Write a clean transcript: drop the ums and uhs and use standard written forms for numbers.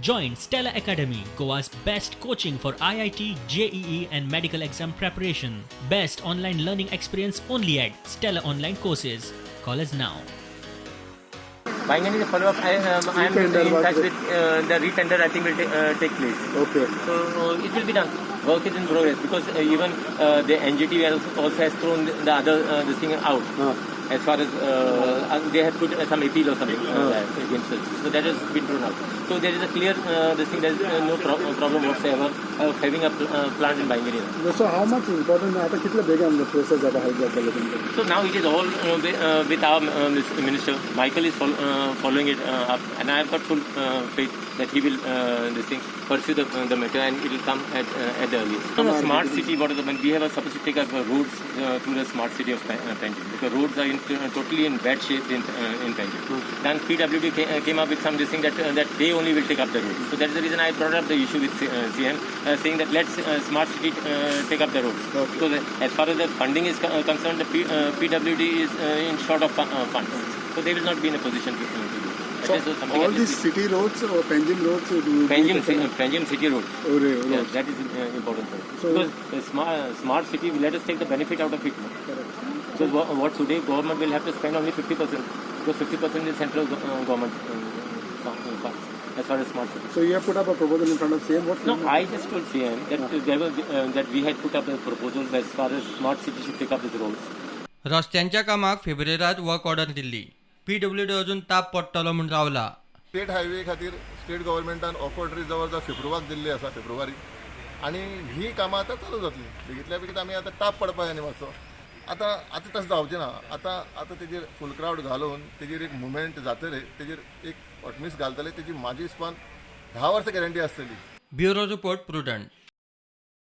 Join Stella Academy, Goa's best coaching for IIT, JEE, and medical exam preparation. Best online learning experience only at Stella Online Courses. Call us now. Finally, the follow-up, I am Retender in was touch the- with the retender, I think will take place. Okay. So it will be done. Work is in progress because even the NGT also has thrown the other this thing out. As far as they have put some appeal or something against us. So that has been thrown out. So there is a clear this thing, there is no problem whatsoever of having a plant in Bangeri. So how much important आता कितले बेगीन process जाता help जातले तुमकां? So now it is all with our minister. Michael is following it up, and I have got full faith that he will this thing pursue the matter, and it will come at the earliest. So the smart city, what is the we have supposed to take up roads through the smart city of Panjim, because roads are totally in bad shape in Panjim. Then PWD came up with some this thing that they only will take up the roads. So that's the reason I brought up the issue with CM, saying that let's smart city take up the roads. Because as far as the funding is concerned, the PWD is in short of funds. So they will not be in a position to do. So That is something all at these least city roads or Panjim roads will be taken up? Panjim city roads. Oh, roads. Yeah, that is important for us. So- Because smart city, let us take the benefit out of it. Correct. So what today government will have to spend only 50%, because 50% is central government funds as far as smart city. So you have put up a proposal in front of CM. What? No, I just told CM that there was, that we had put up a proposal as far as smart city should take up its roles. रस्त्यांच्या कामाक फेब्रेरात work order दिल्ली. PWD अजून ताप पडटलो म्हूण रावला. State highway खातीर state गव्हर्मेंटान offer जवळ जवळ फेब्रुवाक दिल्ली आसा, फेब्रुवारी, आनी ही कामां आतां चालू जातली. बेगीतल्या बेगीन आमी आतां ताप पडपा जाय न्ही मातसो. आतां आतां तशें जावचें ना. आतां आतां तेजेर फूल क्रावड घालून तेजेर एक मुवमेंट जातले, तेजेर एक हॉटमिक्स घालतले, तेजी म्हाजी हिसपान 10 वर्सां गॅरंटी आसतली. Bureau report, Prudent.